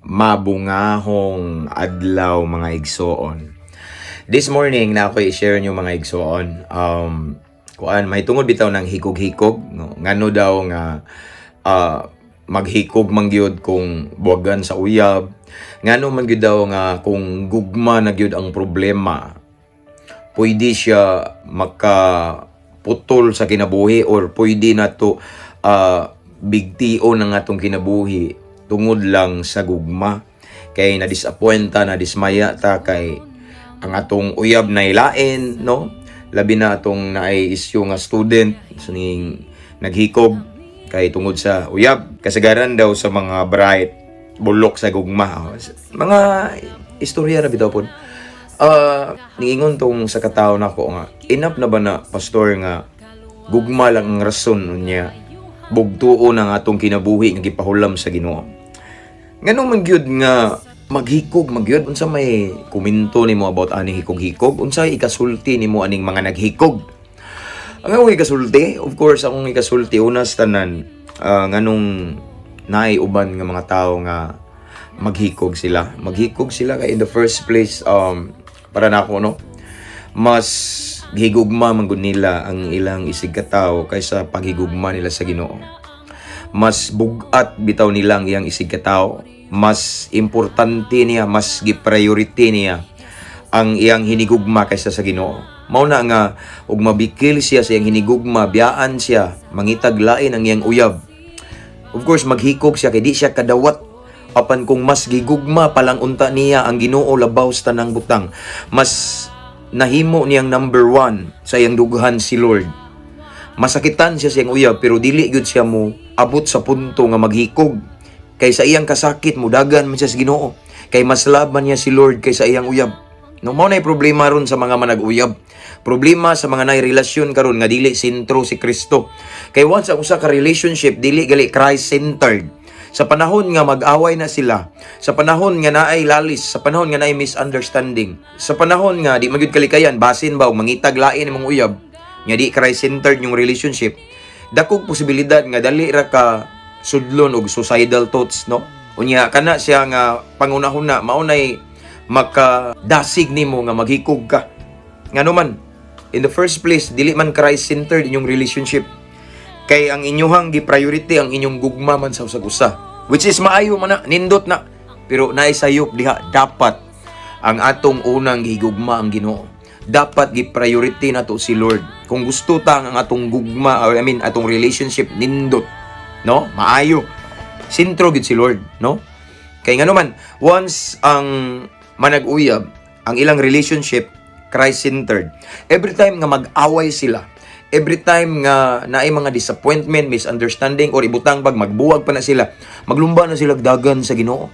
Mabungahong adlaw, mga igsoon. This morning na ako i-share nyo, mga igsoon. Kuan may tungod bitaw ng hikog-hikog, no? Ngano daw nga maghikog man gyud kung buwagan sa uyab. Ngano man gyud daw nga kung gugma na gyud ang problema, pwede siya makaputol sa kinabuhi or pwede na to bigtion ang atong kinabuhi tungod lang sa gugma, kay na-disappoint ta, na-dismaya ta kay ang atong uyab na ilain, no? Labi na atong naay issue nga student sa ning naghikog kay tungod sa uyab. Kasagaran daw sa mga bright, bulok sa gugma. Mga istorya na bitaw pod. Niingon tong sa katao nako nga, enough na ba na, pastor, nga gugma lang ang rason niya bugtuo ng atong kinabuhi nga gipahulam sa Ginoo? Ngano man gyud nga maghikog man gyud? Unsa may komento nimo about ani hikog-hikog? Unsay ikasulti nimo aning mga naghikog? Ang akong ikasulti, of course, akong ikasulti una sa tanan, nganong naay uban nga mga tao nga maghikog sila? Maghikog sila kay in the first place, para nako, no, mas gihigugma man gud nila ang ilang isig katawo kaysa paghigugma nila sa Ginoo. Mas bugat bitaw nila ang iyang isig katawo. Mas importante niya, mas gi-priority niya ang iyang hinigugma kaysa sa Ginoo. Mao na nga ug mabikil siya sa iyang hinigugma, biyaan siya, mangitag lain ang iyang uyab. Of course, maghikog siya kay di siya kadawat. Apan kung mas gigugma palang unta niya ang Ginoo labaw sa tanang butang, mas nahimo niyang number one sa iyang dughan si Lord. Masakitan siya sa iyang uyab pero dili gyud siya mo abot sa punto nga maghikog. Kay sa iyang kasakit, mudagan man siya sa Ginoo. Kay mas love man niya si Lord kaysa iyang uyab. No, mao na problema ron sa mga manag-uyab. Problema sa mga nay relasyon karon nga dili sentro si Kristo. Kay once ang usa ka relationship dili gali Christ-centered, sa panahon nga mag-away na sila, sa panahon nga naay lalis, sa panahon nga naay misunderstanding, sa panahon nga di magyud kalikayan, basin ba og mangitag lain imong uyab, nga di Christ-centered yung relationship, dakog posibilidad nga dali ra ka sudlon og suicidal thoughts, no? Unya kana siya nga pangunahuna mao nay makadasig nimo nga maghikog ka. Ngano man, in the first place, dili man Christ-centered inyong relationship. Kay ang inyuhang gi-priority ang inyong gugma man sa usag usa. Which is maayo man na, nindot na. Pero naay sayop diha, dapat ang atong unang gihigugma ang Ginoo. Dapat gi-priority nato si Lord. Kung gusto ta ang atong gugma, or I mean atong relationship nindot, no? Maayo. Sentro gid si Lord, no? Kay ngano man, once ang manag-uyab, ang ilang relationship Christ-centered. Every time nga mag-away sila, every time nga naay mga disappointment, misunderstanding or ibutang bag magbuwag pa na sila, maglumba na sila og dagan sa Ginoo.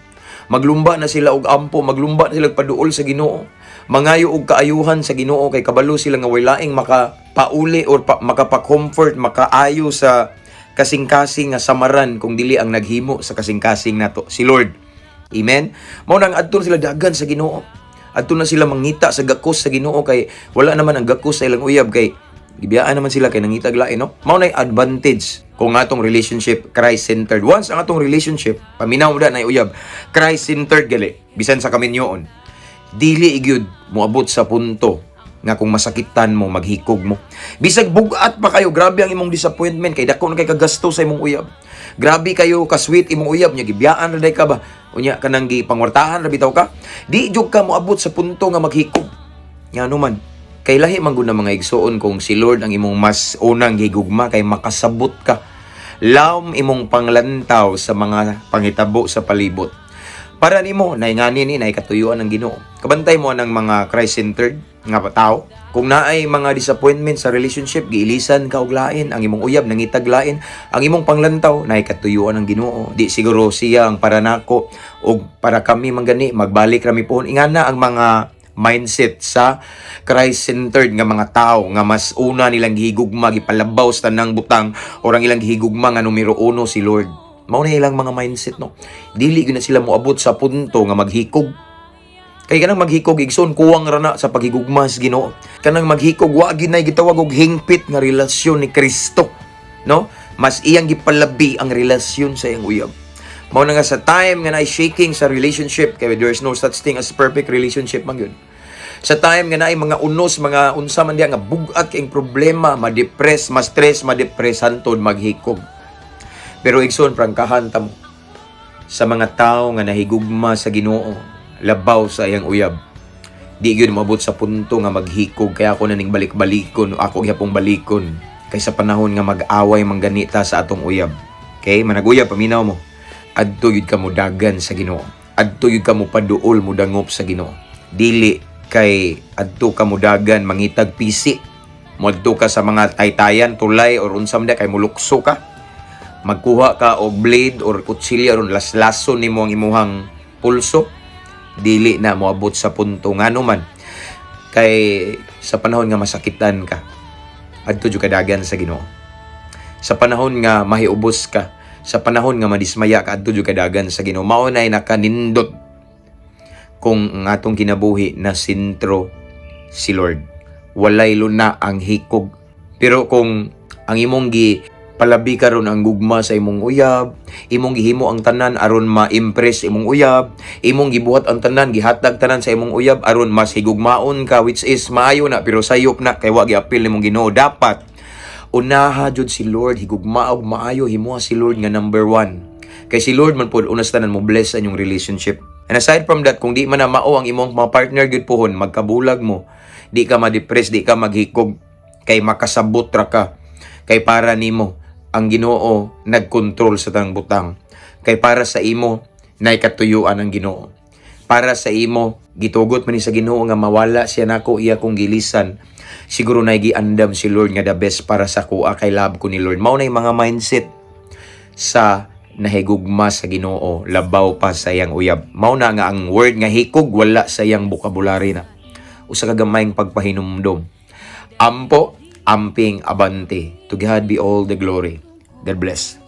Maglumba na sila og ampo, maglumba na sila og paduol sa Ginoo. Mangayo og kaayuhan sa Ginoo kay kabalo sila nga way laing makapauli or makapa-comfort, makaayo sa kasing-kasing nga samaran kung dili ang naghimo sa kasing-kasing nato, si Lord. Amen. Mao nang adto na sila dagan sa Ginoo. Adto na sila mangita sa gakos sa Ginoo kay wala naman ang gakos sa ilang uyab kay gibiyaan naman sila kay nangitag lain, no? Mao nay advantage kung atong relationship Christ-centered. Once ang atong relationship, paminaw mo da na uyab, Christ-centered gali, bisan sa kaminyoon, dili gyud moabot sa punto nga kung masakitan mo, maghikog mo. Bisag bugat pa kayo, grabe ang imong disappointment kay dako na kay kagasto sa imong uyab. Grabe kayo ka-sweet imong uyab nya, gibiyaan ra day ka ba? Unya kanang gipangwartahan ra bitaw ka. Di jud ka moabot sa punto nga maghikog. Ngano man, kay lahi man gud na, mga igsuon, kung si Lord ang imong mas unang gigugma kay makasabot ka. Lawom imong panglantaw sa mga pangitabo sa palibot. Para nimo naingani ni naay katuyuan ng Ginoo. Kabantay mo ang mga Christ-centered nga tao. Kung naay mga disappointment sa relationship, giilisan ka og lain, ang imong uyab nangitag lain, ang imong panglantaw, naay katuyuan ng Ginoo. Di siguro siya ang para nako og para kami man gani magbalik rami pohon. Ingana ang mga mindset sa Christ-centered nga mga tao nga mas una nilang gihigugma, gipalabaw sa tanang butang or ang ilang gihigugma nga numero uno si Lord. Mao na ilang mga mindset, no? Dili gyud na sila moabot sa punto nga maghikog. Kay kanang maghikog, igsoon, kuwang ra na sa paghigugma sa Ginoo. Kanang maghikog, wa gyud nay gitawag og hingpit nga relasyon ni Kristo, no? Mas iyang gipalabi ang relasyon sa iyang uyab. Mao na nga sa time nga naay shaking sa relationship, kay there is no such thing as perfect relationship man gyud. Sa time nga naay mga unos, mga unsa man diha nga bug-at kayong problema, ma-depress, ma-stress, ma-depress hantod maghikog. Pero igsoon, prangkahan ta mo sa mga tao nga nahigugma sa Ginoo labaw sa iyang uyab. Di gyud moabot sa punto nga maghikog. Kaya ako na ning balik-balikon, ako gyapong balikon kay sa panahon nga mag-away man ganita sa atong uyab. Okay, managuyab, paminaw mo. Adto gyud ka mo dagan sa Ginoo. Adto gyud ka mo paduol, mo dangop sa Ginoo. Dili kay adto ka mo dagan mangitag pisi. Moadto ka sa mga taytayan, tulay or unsa man diha kay mulukso ka. Magkuha ka og blade or kutsilyo aron laslason nimo ang imuhang pulso. Dili na moabot sa punto, ngano man kay sa panahon nga masakitan ka, adto jud ka dagan sa Ginoo. Sa panahon nga mahiubos ka, sa panahon nga madismaya ka, adto jud ka dagan sa Ginoo. Mao nay nakanindot kung ang atong kinabuhi na sentro si Lord, walay luna ang hikog. Pero kung ang imong gi palabi karon ang gugma sa imong uyab, imong gihimo ang tanan aron ma-impress imong uyab, imong gibuhat ang tanan, gihatag tanan sa imong uyab aron mas higugmaon ka, which is maayo na pero sayop na kay wa giapil nimong Ginoo. Dapat unaha jud si Lord, higugmaog maayo, himoa si Lord nga number one. Kay si Lord man pod una sa tanan mo bless sa inyong relationship. And aside from that, kung di man na mao ang imong mga partner gyud pohon, magkabulag mo, di ka ma-depress, di ka maghikog kay makasabot ra ka. Kay para nimo ang Ginoo nagkontrol sa tanang butang. Kay para sa imo nay katuyuan ang Ginoo. Para sa imo gitugot man ni sa Ginoo nga mawala siya nako, iya kong gilisan. Siguro nay giandam si Lord nga the best para sa kuha kay love ko ni Lord. Mao na yung mga mindset sa nahigugma sa Ginoo labaw pa sa iyang uyab. Mao na nga ang word nga hikog wala sa iyang vocabulary na. Usa ka gamayng pagpahinumdom. Ampo, amping, abante. To God be all the glory. God bless.